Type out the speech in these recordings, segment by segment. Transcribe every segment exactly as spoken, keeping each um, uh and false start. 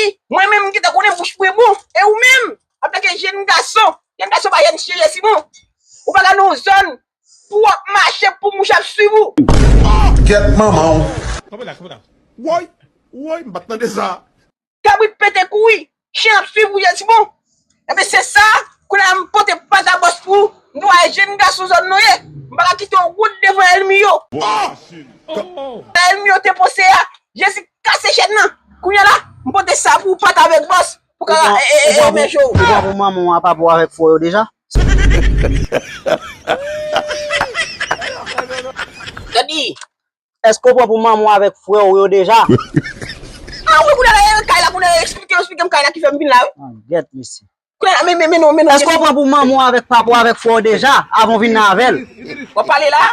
Sadi, mwen menm m gentan konnen bouch mwen bon. E ou menm, antanke jèn gason, jèn gason pa jèn cheri, Simon. Ou pa ka nan yon zòn pou w ap mache pou mouch ap swiv ou. Kèt manman w. Kanpe la, kanpe la. Woy, woy, m pa t tande sa. Kabrit pete kouri, chen ap swiv ou, Jezi bon. Ebyen se sa, kounye a m pote patabòs pou ou, m di w a jèn gason zòn nou ye, m pa ka kite w wout devan ènmi yo. Ènmi yo te panse a, Jezi kase chèn nan. Kounye a la, m pote sa pou ou pata avèk bòs, pou ka e, e, e, mèche w. Ou pran pou manman w a papa w avèk frè yo deja? Gadi, Èske w pran pou manman w avèk frè w yo deja? Ah wi, kounye a la, e kay la, kounye a, eksplike, eksplike m kay la ki fè m vin la, wi. Ah, gèt, mesye. Kounye a la, men, men, men non, men non. Èske w pran pou manman w avèk papa w avèk frè w deja, avan w vin nan avè l? W ap pale la? Ah,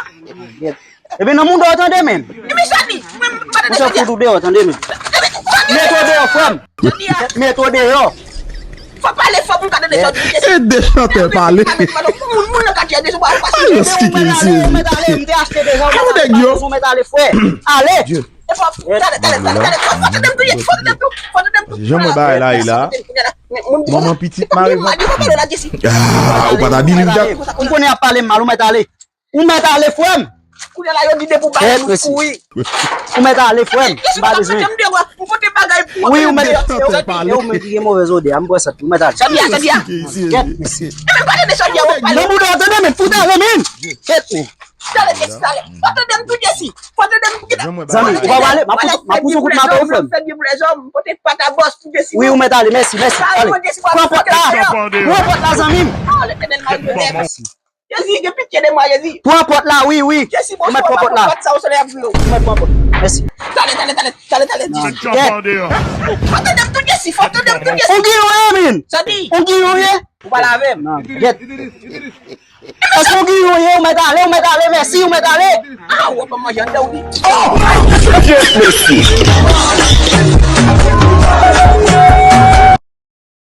gèt. Ebyen, nan mouda w tande, menm. Ebyen, sa di, mwen, m pa tande sa di. Mwen fè kou deyò, tande, menm. Mete w deyò, frè m. Mete w deyò. Fò pale fò pou m ka tande sa w di. E de chantè pale. Moun nan katye a deja w pa pase. Alòs ki ke isi. Ou mèt ale, m te achte deja, ou mèt ale, ou mèt ale, frè. Ale. E fò, tande, tande, tande, tande, fò, fò tande m tou, fò tande m tou, fò tande m tou. Jan mwen bay la, e la. Manman pitit mare. Ah, ou pa ta believe that. M konnen y ap pale m mal, ou mèt ale. Ou mèt ale, frè m. Kounye a la, yo di depi w bay moun kouri. Ou mèt ale, frè m. M pa bezwen. Wi, ou mèt ale. E ou menm ki gen movèz odè a, m pran sa tou. Ou mèt ale. Sa di a, sa di a. Gèt, mesye. Nan mouda w tande, men. Fout ale, men. Gèt, men. Tale, Jesi, tale. Fò tande m tou, Jesi. Fò tande m tou. Zanmi, ou pa pale, m ap pouse kout mato, frè m. Fè byen pou lèzòm, pote patabòs pou Jesi. Wi, ou mèt ale, mèsi, mèsi. Ale. Pran pòt la. Pran pòt la, zanmi m. Ah, Letènèl mari de lèv. Jezi, gen pitye de mwen, Jezi. Pran pòt la, wi, wi. Jezi, ou mèt pran pòt la. Ou mèt pran pòt. Mèsi. Tale, tale, tale, tale, tale. Jump on there. Fò tande m tou, Jezi, fò tande m tou, Jezi. Ou giyon ye, min. Sa di? Ou giyon ye? Ou pale avè m. Gèt. Èske ou giyon ye? Ou mèt ale, ou mèt ale, mèsi, ou mèt ale. Ah, ou ap manje anndan, wi. Gèt, mèsi.